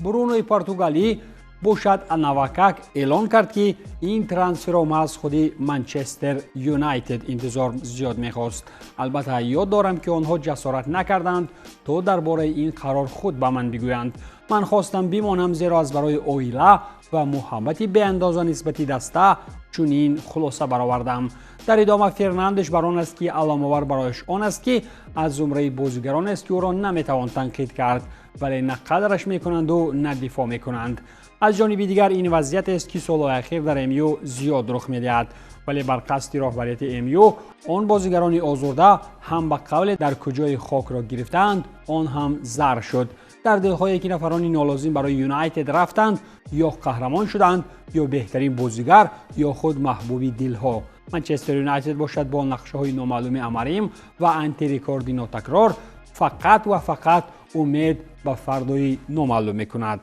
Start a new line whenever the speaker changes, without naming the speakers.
Брунои португалӣ бошад, навакак эълон кард, ки ин трансферро маҳз худи Манчестер Юнайтед интизор зиёд мехост. Албатта, ёд дорам, ки онҳо ҷасорат накарданд, то дар бораи ин қарор худ ба ман бигӯянд. Ман хостам бимонам, зеро аз барои оила ва муҳаббати беандоза нисбати даста чунин хулоса баровардам. Дар идома Фернандеш бар он аст, ки аломавар барояш он аст, ки аз зумраи бозигаронест, ки ӯро наметавон танқид кард, вале на қадраш мекунанду, на дифоъ мекунанд. Аз ҷониби дигар, ин вазъиятест, ки солҳои ахир дар МЮ зиёд рух медиҳад, вале бар қасди роҳбарияти МЮ он бозигарони озурда ҳам ба қавле дар куҷои хокро гирифтаанд, он ҳам зар шуд. Дар дилҳое ки нафарони нолозим барои Юнайтед рафтанд, ё қаҳрамон шуданд, ё беҳтарин бозигар, ё худ маҳбуби дилҳо. Манчестер Юнайтед бошад, бо нақшаҳои номаълуми Амарим ва антирекорди нотакрор фақат ва фақат умед ба фардои номаълум мекунад.